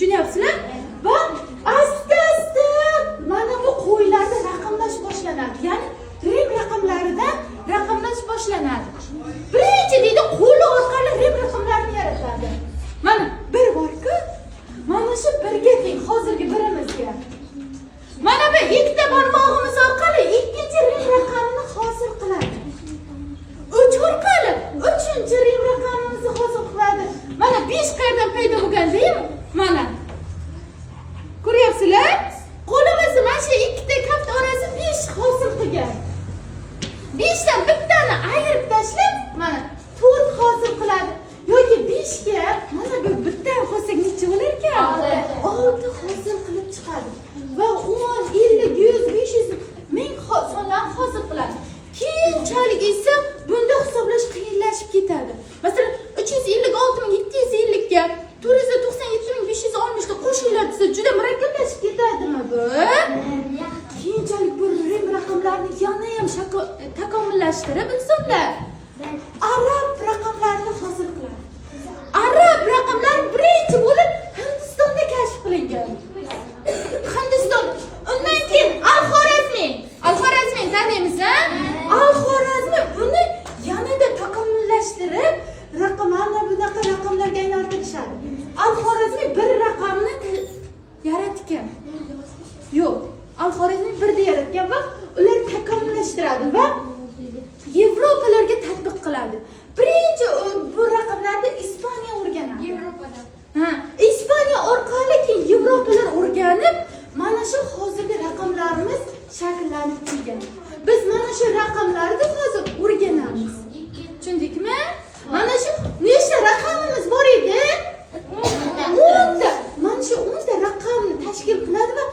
Tushunyapsizlar? Va asta asta mana bu qo'ylarda raqamlash boshlanadi, ya'ni Rim raqamlaridan raqamlash boshlanadi. Birinchi, deydi, qo'li orqali Rim raqamlarini yaratadi. Mana bir borku, mana shu birga teng hozirgi birimizga. Mana bu ikkita barmog'imiz orqali ikkinchi Rim raqamini hosil qiladi. Uch orqali uchinchi Rim raqamimizni hosil qiladi. Mana 5 qayerdan paydo bo'lgan deymi? Mana. Ko'ryapsizlar? Qo'limizni mana shu ikkita kaft orasi 5 hosil qilgan. 5 dan bittani ayirib tashlab, mana 4 hosil qiladi. Yoki 5 ga mana bu bittani qo'shsak necha bo'lar ekan? 6. 6 hosil qilib chiqadi. Va 10, 50, 100, 500, 1000 sonlarni hosil qiladi. Keyinchalik esa bunda hisoblash qiyinlashib ketadi. Masalan, 356 750 ga 497 560 ta qo'shinglar desa, juda murakkablashib ketadimi bu? Keyinchalik bu Rim raqamlarini yana ham takomillashtirib, insonlar arab raqamlarini hosil qiladi. Arab raqamlari birinchi bo'lib Hindistonda kashf qilingan. Hindiston. Undan keyin Al-Xorazmiy. Al-Xorazmiy taniymiz, a? Al-Xorazmiy buni yanada takomillashtirib, raqamlarni bunaqa raqamlarga aylantirishadi. Al-Xorazmiy bir raqamni yaratgan. Yo'q, Al-Xorazmiy birda yaratgan va ular takomillashtiradi va Yevropalarga tatbiq qiladi. Birinchi bu raqamlarni Ispaniya o'rganadi. Yevropada. Ha, Ispaniya orqali keyin Yevropalar o'rganib, mana shu hozirgi raqamlarimiz shakllanib kelgan. Biz mana shu raqamlarni hozir o'rganamiz. Tushundikmi? Mana shu nechta raqamimiz bor edi? 10 ta. Mana shu 10 ta raqamni tashkil qiladi va